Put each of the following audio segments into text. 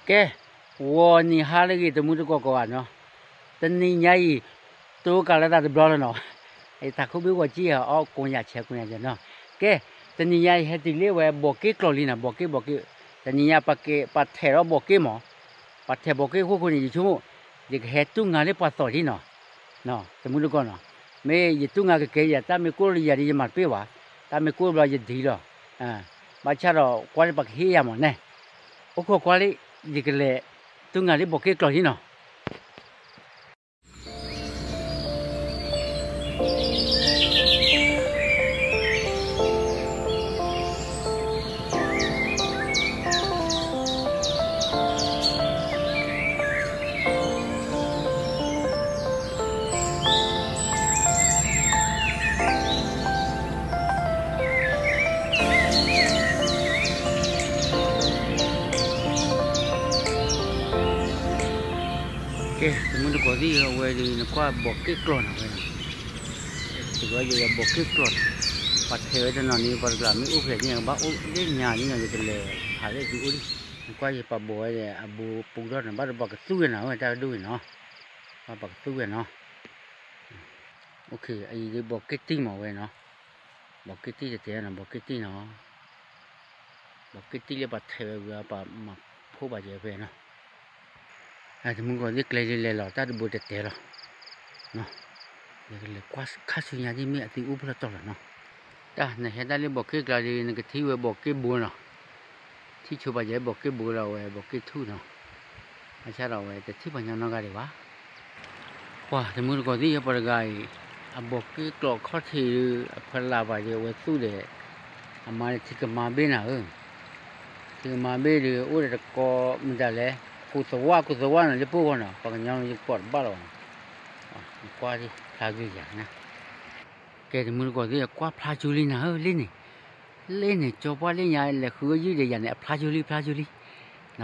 ကဲ, ဂီၤနံၤဟါလၢအဂ့ၤ တမူတကိးကိးဂၤနီၤ, တနံၤညါအံၤ တိကးလၢသးတဘျီလီၤနီၤ, တၢ်ခိၣ်ဘ့ၣ်ဂီၤကံၢ်အီၣ်ကိးညၣ်ဆဲးကိးညၣ်ဆဲးနီၤ, ကဲ, တနံၤညါအံၤဟဲတုၤလၢဝဲဘီးက့ၣ်ကျီၢ်လံနီၤ, ဘီးက့ၣ်ဘီးက့ၣ်, တနံၤညါပကဲ ပှၤထဲးဒီးဘီးက့ၣ်မး, ပှၤထဲးဘီးက့ၣ်အခိၣ်ဃိန့ၣ် ယဆိကမိၣ် ယကဟဲတူၢ်ငါလၢပှၤသီၣ်လံနီၤ, တမူတကိးနီၤ, မ့ၢ်ယတူၢ်ငါကကဲယၤ တၢ်မ့ၢ်ကိၢ်လၢယၤဒီးယမၤတပ့ၢ်ဘၣ်, တၢ်မ့ၢ်ကိၢ်ဘျီယဒံလီၤ, ဘၣ်ဆၣ်ဒီးကွၢ်လၢပှၤကဟ့ၣ်ယၤမးနဲ, အိၣ်ခိးကွၢ်လၢ ယကလဲၤတူၢ်ငါလၢဘီးက့ၣ်ကျီၢ်လံနီၤ. ကဲ တမူတကိးသ့ၣ်ဧၢ, အဝဲဒုးနကွၢ်ဘီးက့ၣ်ကျီၢ်နီၤဝဲ, စ့ၢ်ကီးယဘီးက့ၣ်ကျီၢ်နီၤ, ပှၤထဲးဝဲတနီၤန့ၣ် ပှၤတကျါမ့ၢ်အိၣ်ဖျဲၣ်န့ၣ် ကဘၣ်အိၣ်လၢညါန့ၣ်နီၤ, ယကလဲၤဖးလၢသုအိၣ်လံ, နကွၢ်ယပှၤဘီးဝဲဒီး အဘိပူထီၣ်န့ၣ် ဘၣ်တဘၣ်ကသူဝဲနီၤ, ဝဲတၢ်ကဒိၣ်ဝဲနီၤ, ဘၣ်ပှၤကသူဝဲနီၤ, အံၤဒ်ဘီးက့ၣ်တံၢ်မးဝဲနီၤ, ဘီးက့ၣ်တံၢ်တတဲနီၤ, ဘီးက့ၣ်တံၢ်နီၤ ဘီးက့ၣ်တံၢ်လၢပှၤထဲးဝဲဝံၤ ပှၤမၤဖှိၣ်ဘၣ်ယဲဖဲနီၤ, တမူတကိးသ့ၣ်ကျဲလံလဲၤလီၤ တၢ်တဘိတတဲလီၤ, ယကလဲၤကွၢ်ခါဆူညါဒ်မ့ၢ်အသံအိၣ်ဖျီၣ်တီၢ်လီၤနီၤ, တၢ်နဟဲတၢ်လၢဘီးက့ၣ်ကျါဒီး နကထံၣ်ဝဲဘီးက့ၣ်ဘိနီၤ, ထံၣ်ဆိပာ်ယဲဘီးက့ၣ်ဘိလီၤဝဲဘီးက့ၣ်ထူၣ်နီၤ, ဘၣ်ဆၣ်ဒီးဝဲတထံၣ်ပှၤညီနီတဂၤဒံးဘၣ် ပှၤတမူတကိးသ့ၣ်ယဲပှၤတဂၤအံၤ, အဘီးက့ၣ်ကျီၢ်ခီၣ်ထံးဒီး အဖီလာ်ပာ်ဒီးအဝဲသူၣ်ဒီး, အမါဒီးထံကမါဘ့ၣ်နၤဧၢ, ထံကမါဘ့ၣ်ဒီး အိၣ်ဒီးတကီမတၤလဲၣ်, ကူးသဝၣ်ကူးသဝၣ်နီၤ လၢပှိၢ်ဂီၢ်နီၤ ပှၤကညီမ့ၢ်ယကွၢ်တဘၣ်လီၤဘၣ်နီၤ, ကွၢ်ဖျါဂ့ၤယၤနၤ, ကဲတမူတကိးသ့ၣ် ကွၢ်ဖျါကၠူလံနၤဧၢ လ့ၣ်န့ၣ်, လ့ၣ်န့ၣ် ကၠီပှၢ်လ့ၣ်ညါ လဲၤဃုအယုၢ်ဒီးယၤန့ၣ် အဖျါကၠူလံ ဖျါကၠူလံ, နီ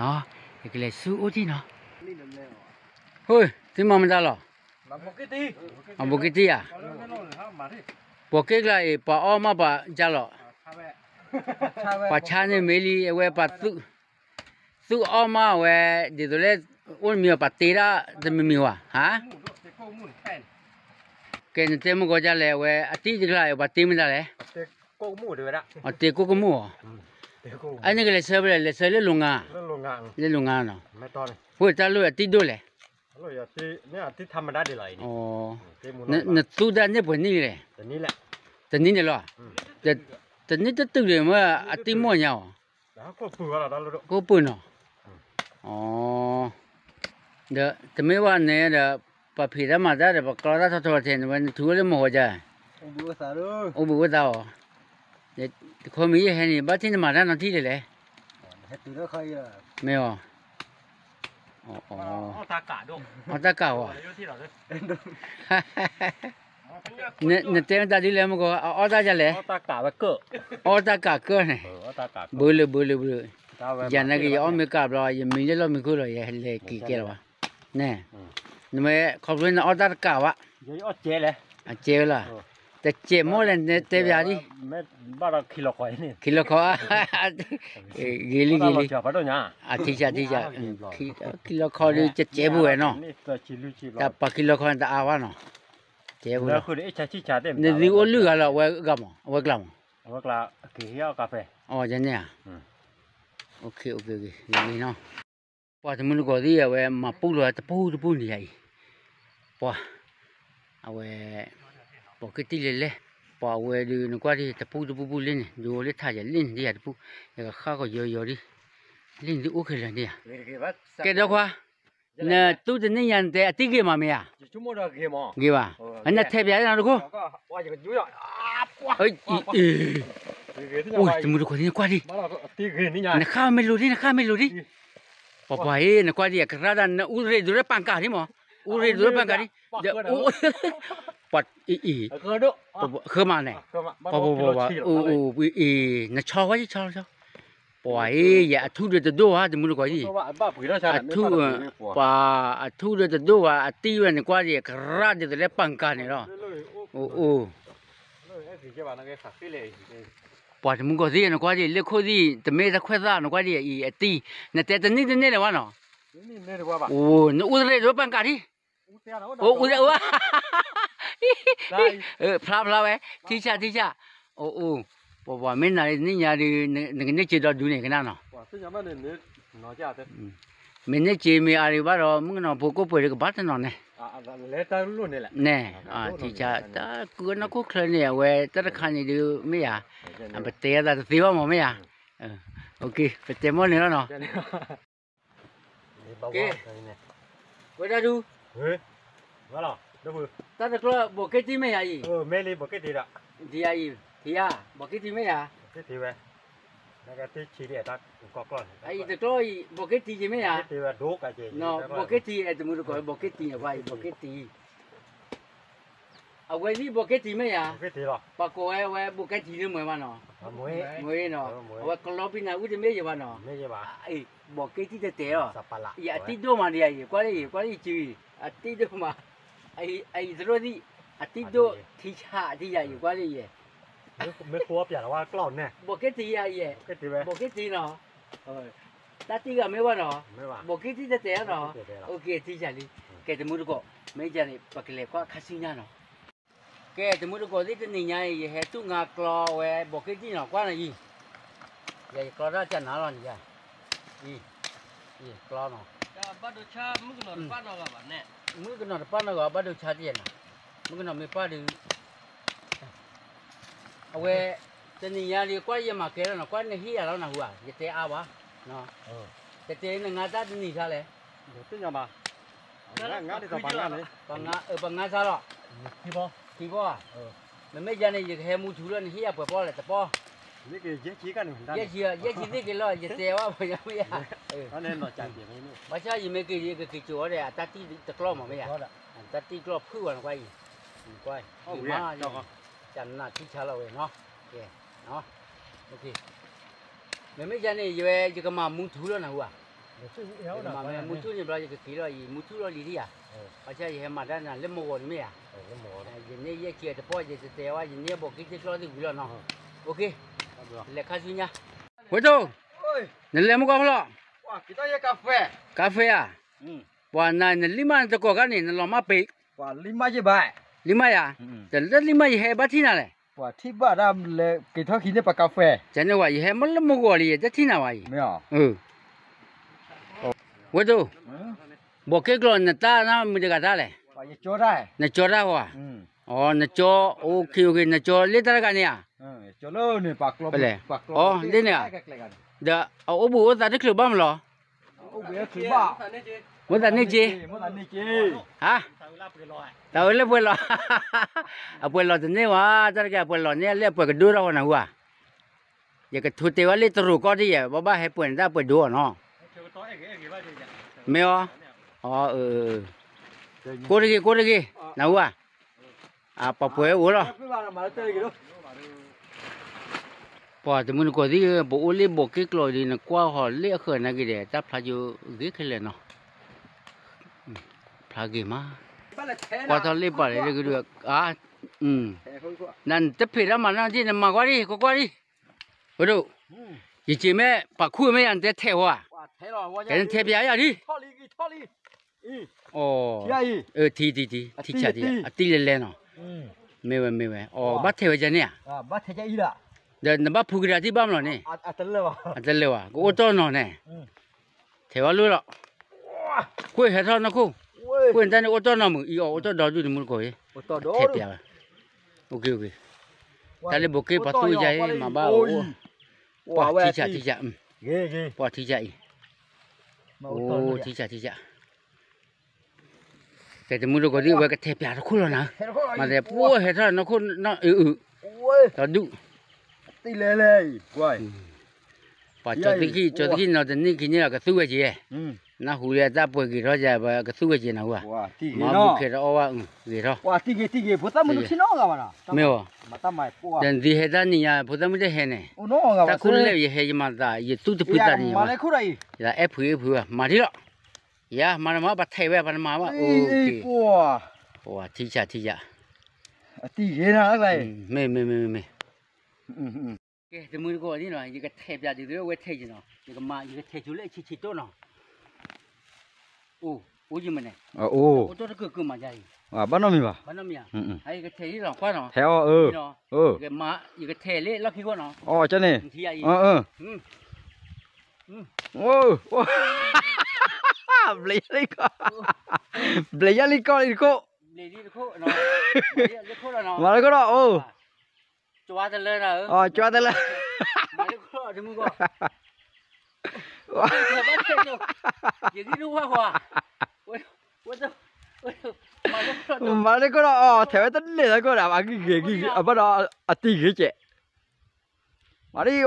ၤ, ယကလဲၤဆူအိၣ်ထံၣ်နီၤ ဟိ သုမၤမတၤလီၤ, အဘီးက့ၣ်တံၢ်ဧါ, ဘီးက့ၣ်ကျါအံၤ ပှၤအီၣ်မးပှၤကၢ်လီၤ, ပှၤဆါန့ၣ်မ့ၢ်လံ အဝဲပှၤ သူၣ်အီၣ်မးဝဲ, ဒ်သိးလၢ အိၣ်တမံၤပှၤတ့တၢ်တမံၤမံၤဝဲ, ဟါ, ကဲနတဲမုၢ်ကီၤဒ်လဲၣ် အဝဲအတံၢ်တကျါအံၤ ပှၤတ့မတၤလဲၣ်, အတ့ကိၣ်ကမူၣ်ဧါ, အန့ၣ်ကလဲၤဆှၢဖဲလဲၣ် လဲၤဆှၢလၢလိၤငါ, လၢလိၤငါနီၤ, ဖိတၢ်လိၣ်အတံၢ်ဒိၣ်လဲၣ် နသူၣ်တၢ်န့ၢ်ပှဲၤနံၣ်လဲၣ်, တနံၣ်န့ၣ်လီၤ, တနံၣ်တတုၤန့ၣ်မ့ၢ်အတံၢ်မီၢ်ညါအီၤ, ကိးပုၢ်နီၤ, ဒီးတမ့ၢ်ဘၣ်န့ၣ်ဒီး ပှၤဖံးတၢ်မၤတၢ်ဒီး ပှၤကျီတၢ်ထီထီထဲန့ၣ်ဝဲ နထူဝဲလၢမီၢ်ဃီကၢ်, အိၣ်ဘှံးအိၣ်သါအီၤ, တခီမ့ၢ်ယဟဲန့ၣ် ဘၣ်ထံၣ်နမၤတၢ်နီၤထံၣ်လဲၣ်လဲၣ်, မ့ၢ်အီၤ, အီၣ်တၢ်ကးဝဲ နတဲမတၤဒ်လဲၣ်မ့ၢ်ကီး အအီၣ်တၢ်ဒ်လဲၣ်, အီၣ်တၢ်ကးကၢၢ်န့ၣ်, ဘၢလၢဘၢလၢဘၢ, ယၤနာ်က့ ယအီၣ်မ့ၢ်ကးဘျီ ယမံလၢလီၢ်မံခိၣ်လီၤ ယလဲၤက့ၤကဲလီၤဘၣ်, နမ့ၢ်ခီဖျိနအီၣ်တၢ်တကးဘၣ်, အကဲဝဲလီၤ, တကဲးမ့ၢ်လဲၣ် နတဲပျးဒ်, ခံလီၤခီ, ဂ့ၤလံဂ့ၤလံ, အထံဆးထံဆး, ခံလီၤခီဒီး ကကဲးပူၤဝဲနီၤ, တၢ်ပှၤခံလီၤခီန့ၣ် တအါဘၣ်နီၤ, ကဲးပူၤလီၤ, နသုအိၣ်လုၢ်ဂၤလီၤ အဝဲဂၤမး အဝဲကျါမး, အဝဲကျါ, အက့ၤဟ့ၣ်အီၣ်ကါဖဲ, အီၤယန့ၣ်ဧါ, ဂ့ၤလံနီၤ, ပှၤတမုၢ်တကိးသ့ၣ် အဝဲမၤပူၣ်လီၤတပူၤတပူၤန့ၣ်ယၤအံၤ, ပှၤ, အဝဲ, ပှၤကတံၢ်လဲၤလဲၣ်, ပှၤအဝဲဒုးနကွၢ်ဒ် တပူၤတပူၤပူၤလၢန့ၣ် ဒုးအိၣ်လၢထးယၤလၢန့ၣ်ဒ်ယၤတပူၤ, ယကဃၣ်ကီၤယီၤယီၤဒ်, လၢန့ၣ်ဒုးအိၣ်ခဲလၢာ်န့ၣ်ယၤ, ကဲဒီခွါ နတူၢ်တနံၣ်ညါနတဲအတံၢ်ဂ့ၤမးမ့ၢ်ဧါ, ဂ့ၤဘၣ်, နထဲးပၠးနီတခိၣ်, အိၣ်တမုၢ်တကိးသ့ၣ်နကွၢ်ဒံး, နဃၣ်မ့ၢ်လိၤဒံး နဃၣ်မ့ၢ်လိၤဒံး, ပှၤပှၤအံၤ နကွၢ်ဒံးအကရၢ်ဒၣ် နအူရ့ဒိးလၢပၢ်ကၤဒံးမး, အူရ့ဒိးလၢပၢ်ကၤဒံး, ပှၤအံၤ, ဃၢမးန့ၣ်, ပှၤပှၤပှၤ, အံၤ, နဆီဝဲဆီဆီ, ပှၤအံၤ ယအထူၣ်ဒီးတဒိၣ်ဘၣ် တမုၢ်တကိးအံၤ, အထူၣ်, ပှၤအထူၣ်ဒီးတဒိၣ်ဘၣ် အတံၢ်ဝဲန့ၣ်ကွၢ်ဒံး အကရၢ်ဒ်သိးလၢပၢ်ကၤန့ၣ်လီၤ, အိၣ်အိၣ်, လၢ, အံၤ, ပှၤတမူကီၢ်သံ နကွၢ်ဒံး လၢခိၣ်သံၣ် တမ့ၢ်တၢ်ခွဲးသၣ် နကွၢ်ဒံးအံၤ အတံၢ် နတဲတန့ၢ်တန့ၢ်လၢၤဘၣ်နီၤ, အိ နအူသရ့ဒိၣ်ပၣ်ကးဒံး, အိ အူသရ့အိၣ်, ဖျါဖျါဝဲ, ထံဆးထံဆး, အိ အိ ပှၤပှၤမ့ၢ်နၤလၢတနံၣ်ညါဒီး နကန့ၢ်စ့ဒီဒူန့ၣ်ကနၣ်နီၤ, မ့ၢ်န့ၢ်စ့မ့ၢ်အါဒံးဘၣ်ဒီး မုၣ်ကနီၤဖိကိၣ်ပှဲၤဒီးကဘၣ်တနီၤန့ၣ်, န့ၣ်, ထံဆး တၢ်ကူအနီၢ်ခိၣ်ချၢန့ၣ် အဝဲတၢ်တခါန့ၣ်ဒုးမ့ၢ်ယၤ, ပတဲအသးတသ့ဘၣ်မးမ့ၢ်ယၤ, ပတဲမီၢ်န့ၣ်လီၤနီၤ. ကဲ, ဝဲဒၣ်ဒု, တၢ်တကျီၢ်ဘီးက့တံၢ်မ့ၢ်ယၤအံၤ, ဒ်ယၤအံၤ, ဘီးက့တံၢ်မ့ၢ်ယၤ, အံၤတကျီၢ်အံၤ ဘီးက့တံၢ်က့ၤမ့ၢ်ယၤ, ဘီးက့တံၢ်အဲၣ်တမုၢ်တကိး ဘီးက့တံၢ်န့ၣ် ပှၤအံၤ ဘီးက့တံၢ် အဝဲသ့ၣ်ဘီးက့တံၢ်မ့ၢ်ယၤ, ပှၤကိးဝဲဝဲဘီးက့တံၢ်လၢမွဲဘၣ်နီၤ, မ့ၢ်နီၤ, အဝဲကလီပံနၤအုၣ်တမ့ၢ်ယၤဘၣ်နီၤ, ဘီးက့တံၢ်တတဲလီၤ, ယအတံၢ်ဒိၣ်မးဒံးယၤအံၤ ကွၢ်လၢယၤ ကွၢ်လၢယစုအံၤ, အတံၢ်ဒိၣ်မး, အံၤသရိၣ်သံၣ်, အတံၢ်ဒိၣ်ထံဆးထံယၤအံၤ ကွၢ်လၢယၤ, မ့ၢ်ဖိအပျးလီၤဝဲကျီၢ်န့ၣ်, ဘီးက့တံၢ်ယၤအံၤ, ဘီးက့တံၢ်နီၤ, တၢ်တံၢ်ဂၤမ့ၢ်ဘၣ်နီၤ, ဘီးက့တံၢ်တတဲနီၤ, အိၣ်က့ ထံဆးလံ, ကဲတမုၢ်တကိး, မ့ၢ်ယၤန့ၣ် ပကလဲၤကွၢ်ခါဆူညါနီၤ. ကဲ တမုၢ်တကိးသ့ၣ် တနံၤညါအံၤ ယဟဲတူၢ်ငါကျီဝဲ ဘီးက့တံၢ်နီၤ ကွၢ်နီၤအံၤ, ယကျီတၢ်ကနၤလီၤန့ၣ်ယၤ, အံၤ, ယကျီနီၤ, မုၣ်ကနီၤတပၣ်နီၢ်ဂီၤ ဘၣ်ဒိဆါတယဲၢ်နီၤ, မုၣ်ကနီၤမ့ၢ်ပၣ်ဒီး အဝဲ တနံၤညါဒုး ကွၢ်ယမၤကဲလီၤနီၤ, ကွၢ်နဟ့ၣ်ယၤလီၤနၢ်ဟူဧါ, ယတဲအါဘၣ်, တတဲနငါတၢ်တနံၤဆါလဲၣ်, ပှၤငါဆါလီၤ, ခံဘီဧါ, မ့မ့ၢ်ယၤန့ၣ် ယကဟဲမူထူလီၤ နဟ့ၣ်ယၤပှဲၤပီၣ်လဲၣ် တပီၣ်, ယဲၢ်ဆံ, ယဲၢ်ဆံသ့ၣ်က့ၤလီၤ ယတဲဝဲပှၤညါမ့ၢ်ဧါ, ဘၣ်ဆၣ်ယမ့ၢ်က့ၤ ယကက့ၤကၠိၤဝဲဒီး အတၢ်တံၢ်တကျီၢ်မးမ့ၢ်ဧါ, တၢ်တံၢ်ကျီၢ်ဖုၣ်ဝဲနကွၢ်အံၤ, ကနၣ်ထံဆါလီၤဝဲနီၤ, ကဲ မ့မ့ၢ်ယၤန့ၣ် ယဝဲယကမၤမူထူလီၤနၢ်ဟူဧါ, ယကမၤမူထူန့ၣ်ဘျီ ယကက့ၤလီၤအံၤ မူထူလီၤလံၤဒံးဧါ, ဘၣ်ဆၣ်ယဟဲမၤတၢ်နၤလၢမဂီၤန့ၣ်မ့ၢ်ဧါ, ယန့ၢ်ယဲၢ်ဆံတပီၣ် ယတတဲဝဲ ယန့ၢ်ဘီးက့တံၢ်ကျီၢ်သ့ၣ်ဝံၤလီၤနီၤ, လဲၤခါဆူညါ, ဝဲတိၢ်, နလဲၤမုၢ်ကီၢ်ဖျီၣ်, ကါဖဲဧါ, ပှၤနၤနလံၢ်မးနတကိးခါန့ၣ် နလီၤမၢ်ပ့ၤ, လံၢ်မးယၤ, တလၢလံၢ်မးယဟဲဘၣ်ထံၣ်နၤလဲၣ်, ကဲန့ၣ်ဝဲ ယဟဲမ့ၢ်လၢမုၢ်ဂီၤလံ ယတထံၣ်နၤဝဲအံၤ, ဝဲတိၢ်, ဘီးက့ကျီၢ်နတၢ်နမုၢ်တဂၤတၢ်လဲၣ်, နကၠီတၢ်ဧါ, နကၠီ, နကၠီလၢတၢ်တဂၤန့ၣ်ဧါ, ဖဲလဲၣ်, အီၤလၢန့ၣ်ဧါ, ဒီးအအိၣ်ဘှံးအိၣ်သးတချုးဘၣ်မးလီၤ, မိၣ်သးန့ၢ်က့, ဟါ, တၢ်အၢလၢပှဲၤလီၤ, အပှဲၤလီၤတန့ၢ်ဝဲ, တၢ်တက့ၢ်အပှဲၤလီၤန့ၢ်လၢအပှဲၤကဒိၣ်ထီၣ်ဝဲနၢ်ဟူဧါ, ယကထိတဲဝဲလၢတရူးကီၢ်ဒ်ယဲၢ် ဘၣ်ဘၣ်ဟဲပှဲၤန့ၣ်တၢ်ပှဲၤဒိၣ်အီၤနီၤ, မ့ၢ်အီၤ, ကိးတဂ့ၤ ကိးတဂ့ၤ, နၢ်ဟူဧါ, ပှၤပှဲၤအိၣ်လီၤ ပှၤတမုၢ်နကိးသ့ၣ်ဧၢ, ပအိၣ်လၢဘီးက့ကျီၢ်ဒီး နကွၢ်ဟီၣ်လၢအဃၢၤနာ်က့ၤဒီး တၢ်ဖျါယိၤဂ့ၤခဲလၢာ်နီၤ, ဖျါဂ့ၤမး, ကွၢ်ထီၣ်လ့ၣ်ပာ်လၢကဒုး, နတဖံးတၢ်မၤနီၢ်က့ၤ နမၤကွၢ်ဒံး ကွၢ်ကွၢ်ဒံး, ဝဲဒိၣ်, ယစ့ၤမ့ၢ်ပာ်ခူၣ်မ့ၢ်ယၤ နတဲထဲးဝဲ, ကဲနထဲးပျးယၤဒံး ထံထံထံ, ထံဆးထံ, အတံၢ်လဲၤလဲၤနီၤ, မ့ၢ်ဝဲမ့ၢ်ဝဲ, အီၤဘၣ်ထဲးဝဲဒ်န့ၣ်ဧါ, ဒီးနဘၣ်ဖုကဒါတံၢ်ဘၣ်မးလီၤန့ၣ်, အတလၢာ်ဘၣ်, ကအိၣ်တီၢ်နီၤန့ၣ်, ထဲးဝဲလၢလီၤ, ကွၢ်ဟဲထီၣ်နီၢ်ခိၣ်, ကွၢ်နတၢ်န့ၣ်အိၣ်တီၢ်နီၤမုၢ်အံၤအီၤ အိၣ်တီၢ်ဒီဒူၣ်တမုၢ်တကိးအံၤ, ထဲးပျးဝဲ, တၢ်လၢဘိးက့ပှၤသူယၤအံၤ မၤဘၣ်အိၣ်, ပှၤထံဆးထံဆး, ပှၤထံဆးအံၤ, အိၣ်ထံဆးထံဆး တဲတမုၢ်တကိးဒ်အဝဲကထဲးပျးတခိၣ်လီၤနၤ, မၤသးပှၢ်ဟဲထီၣ်နီၢ်ခိၣ်နီၢ်အုးအုး, ဒီဒူၣ်, ပှၤကၠီသခံ ကၠီသခံနီၤ တနံၣ်ခံန့ၣ်လီၤ ကသူဝဲက့ၤ, နၢ်ဟူလၢအတၢ်ပှဲၤဂ့ၤထီၣ်ယၤ ကသူဝဲက့ၤနၢ်ဟူဧါ, မၤဘူၣ်ခဲဒီးအီၣ်ဘၣ် ဂ့ၤထီၣ်, မ့ၢ်အီၤ, ဒီးနသုဟဲတၢ်နံၤညါ ဖိသၣ်မုၣ်တဟဲန့ၣ်, တၢ်ခိၣ်လၢယဟဲယမၤသး ယသူၣ်တဖုသးန့ၣ်ယမၤ, ယအဲၣ်ဖုအ့ၣ်ဖုဘၣ် မၤထံၣ်လီၤ, ယၤမၤတမၤ ပှၤထဲးဝဲ ပှၤတမၤဘၣ်, အိၣ်က့ၤ, ပှၤထံဆးထံဆး, မ့ၢ်မ့ၢ်မ့ၢ်မ့ၢ်, ကဲ တမုၢ်တကိးသ့ၣ်နီၤ ယကထဲးပၠးဒ်သိးလၢအဝဲထဲးယနီၤ ယကမၤ ယကထဲးဆိလၢအဆံးဆံးတီၢ်နီၤ, အိၣ် အိၣ်ယမနုၤ, အိၣ် အိၣ်တၢ်တကၢၢ်ကၢၢ်မးယၤအံၤ, ဘၣ်နီတမံၤဘၣ်, ဘၣ်နီတမံၤဧါ, ယကထဲးလီၤကွၢ်နီၤ, ထဲးအီၤ အၢ ယကမၤ ယကထဲးလၢလီၢ်ခံဂီၢ်နီၤ, အီ ကန့ၣ် ယံၤ ဘျဲးယါလံကီၢ်, ဘျဲးယါလံကီၢ်လံတခိၣ်, မၤလၢခိၣ်ဒီး အိၣ်, ကၠွါတလၢတၢ်ဧၢ, မၤလၢခိၣ်ဒီး ထဲးဝဲတန့ၢ်သကိးဒီး အဂံၢ်ဂ့ၤဂံၢ်ဂ့ၤ အဘၣ်ဒီး အတံၢ်ဂ့ၤကဲး, မၤလၢအီၤ,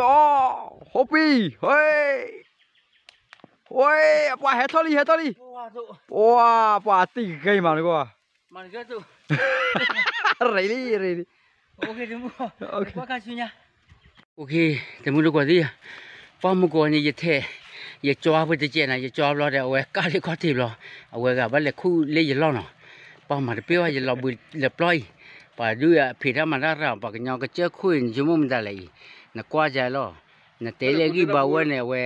ဟိပံၤ, ဟဲ, ဟဲ, ပှၤဟဲထီၣ်လံ ဟဲထီၣ်လံ, ပှၤ ပှၤတံၢ်ဂ့ၤမးနကွၢ်, ရ့လံ ရ့လံ, တမုၢ်တကိးသ့ၣ်ဧၢ, ပှၤမုၢ်ကိးန့ၣ် ယထဲး, ယကၠွါပှဲၤတကဲးနီၤ ယကၠွါဘျီဒီး အဝဲကၢ်လၢခီၣ်ထံးဘျီ, အဝဲဂၤဘၣ်လဲၤခူၣ်လၢယလီၢ်နီၤ, ပှၤမၤတပ့ၢ်ဘၣ် ယလီၤဘှံးလၢပျီအံၤ, ပှၤဒုးဖံးတၢ်မၤတၢ်ရၤ ပှၤကညီကစၢၢ်ခိၣ်အံၤ နဆိကမိၣ်မတၤလဲၣ်အံၤ, နကွၢ်ယၤလီၤ, နတဲလၢဂံၢ်ဘါဝဲန့ၣ် အဝဲ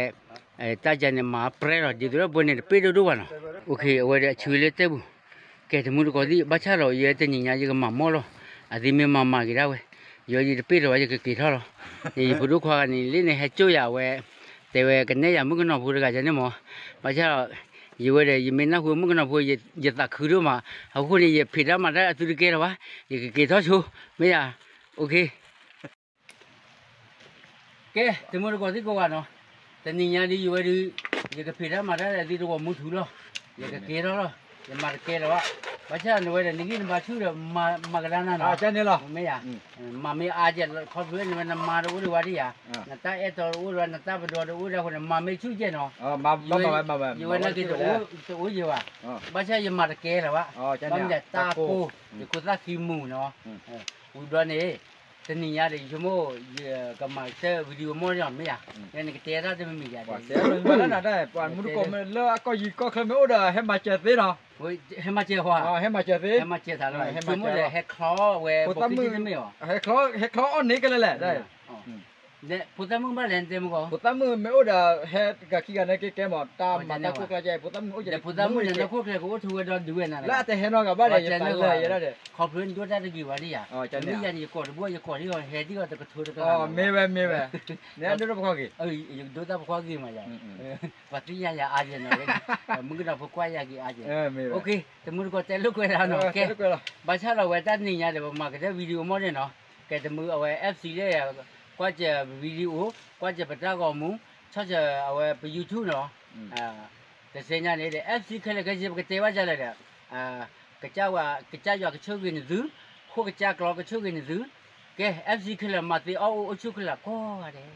တၢ်ယၤန့ၣ် မၤပြဲလီၤ ဒ်သိးလၢပှၤန့ၣ်တပ့ၢ်ဒိၣ်ဒိၣ်ဘၣ်နီၤ, အဝဲဒီးအဆၢလၢတဲပူၤ, ကဲတမုၢ်တကိးသ့ၣ် ဘၣ်ဆၣ်ဒီး ယဲတနံၤညါယကမၤမီၢ်လီၤ, အသ့မ့ၢ်မၤမၤက့ၤဒၣ်ဝဲ, ယဲယတပ့ၢ်ဒီးဝဲ ယကက့ၤထီၣ်လီၤ, ယဖိဒိၣ်ခွါဂၤန့ၣ် လၢန့ၣ်ဟဲစိာ်ယၤဝဲ, တဲဝဲကနဲၣ်ယၤမုၣ်ကနီၤဖိတဂၤန့ၣ်မး, ဘၣ်ဆၣ်ဒီး ယဝဲဒီး ယမ့ၢ်နၢ်ဟူမုၣ်ကနီၤဖိ ယသးခုဒိၣ်မး, အဃိန့ၣ် ယဖံးတၢ်မၤတၢ်အသုတကဲလၢၤဘၣ်, ယကက့ၤထီၣ်ဆိ, မ့ၢ်ယၤ, ကဲ တမုၢ်တကိးသ့ၣ်ကိးဂၤနီၤ, တနံၤညါဒ်ယဝဲဒုး, ယကဖံးတၢ်မၤတၢ်လၢသုတဂီၤမူထူလီၤ, ယကက့ၤထီၣ်လီၤ, ယမၤတကဲလၢၤဘၣ်, ဘၣ်ဆၣ်နဝဲဒီး နဂံၢ်နဘါဆူၣ်ဒီး မၤကဒါနၤနီၤ, မ့ၢ်ယၤ, မၤမ့ၢ်အါကဲး ခီဖျိန့ၣ်ဝဲ နမါတအိၣ်ဒံးဝဲဒ်ယၤ, နတၢ်အဲၣ်တီတအိၣ်ဒံးဝဲ နတၢ်ပဒီတအိၣ်ဒံးအဃိန့ၣ် မၤမ့ၢ်ဆူၣ်ကဲးနီၤ, ယဝဲနာ်က့ၤတအိၣ်ယဲၤဘၣ်, ဘၣ်ဆၣ်ယမၤတကဲလၢၤဘၣ်, ဘၣ်မနုၤလဲၣ် တၢ်ကိၢ်, ယခိၣ်သၣ်ခံမုာ်နီၤ, ဝံၤဘျီန့ၣ် တနံၤညါဒီး ယဆိကမိၣ် ယကမၤစၢၤ video မီၢ်န့ၣ်လီၤ မ့ၢ်ယၤ, နကတဲတၢ်တမံၤမံၤယၤ, ပှၤမူတကိးမ့ၢ်လၢအကီၢ်ယံၤကီၢ်ချၢမ့ၢ်အိၣ်ဒီး ဟဲမၤစၢၤသ့နီၤ, ဟဲမၤစၢၤဝဲ, ဟဲမၤစၢၤသးလီၤ, ဆိကမိၣ်ဒီး ဟဲချီဝဲ ဖိသၣ်မုၣ်, ဟဲချီအီၣ်န့ၣ်ကလဲာ်လဲၣ်, ဖိသၣ်မုၣ်ဘၣ်လဲၣ်တဲမကီး, ဖိသၣ်မုၣ်မ့ၢ်အိၣ်ဒီး ဟဲတဂၤခံဂၤန့ၣ်ကဲကဲမး တၢ်မၤတၢ်ကိၢ်ကျါကဲ ဖိသၣ်မုၣ်အိၣ်ကဲ, ဖိသၣ်မုၣ်န့ၣ် နီၢ်ခိၣ်ကျဲကအိၣ်ထူဝဲဒီဒုဝဲနၤ, လၢအတဟဲနီတဂၤဘၣ်ဒီး ယသးလၢယဲဒၣ်ဒီး, ခီဖျိဒိၣ်တၢ်တဂ့ၤဝဲဒ်ယၤ, မ့ၢ်ယၤန့ၣ် ယကိးတဘိ ယကိးဒ်အီၤ ဟဲဒ်အီၤတကထိတကလး, မ့ၢ်ဝဲ မ့ၢ်ဝဲ, နဒိၣ်တၢ်ပခီက့ၤ, ယဒိၣ်တၢ်ပခီက့ၤမးယၤ, ပှၤသ့ၣ်ညါယၤအါယဲနီၤ, မုၣ်ကနီၤဖိကွၢ်ယၤက့ၤအါယဲ, တမုၢ်တကိးတဲလိာ်ကွဲဒၣ်နီၤ, ကဲ, ဘၣ်ဆၣ်ဒီးဝဲတၢ်နံၤညါဒီး ပမၤက့ၤတၢ် video မီၢ်န့ၣ်နီၤ, ကဲတမုၢ်အဝဲ FC လၢ ကွၢ်စၢၤ video, ကွၢ်စၢၤပတၢ်ဂီၤမူ, ဆီၣ်စၢၤအဝဲပ YouTube နီၤ, တသ့ၣ်ညါန့ၣ်ဒီး FC ခဲလၢာ်ခဲဆ့ ပကတဲဘၣ်ဒ်လဲၣ်ဒီး, ကစၢ်ဝဲ ကစၢ်ယွၤကဆိၣ်ဂ့ၤနသု, ခိၣ်ကစၢ်ကျီကဆိၣ်ဂ့ၤနသု, ကဲ FC ခဲလၢာ် မၤသ့အီၣ်အိၣ်အိၣ်ဆူၣ်ခဲလၢာ်ကိးဂၤဒဲး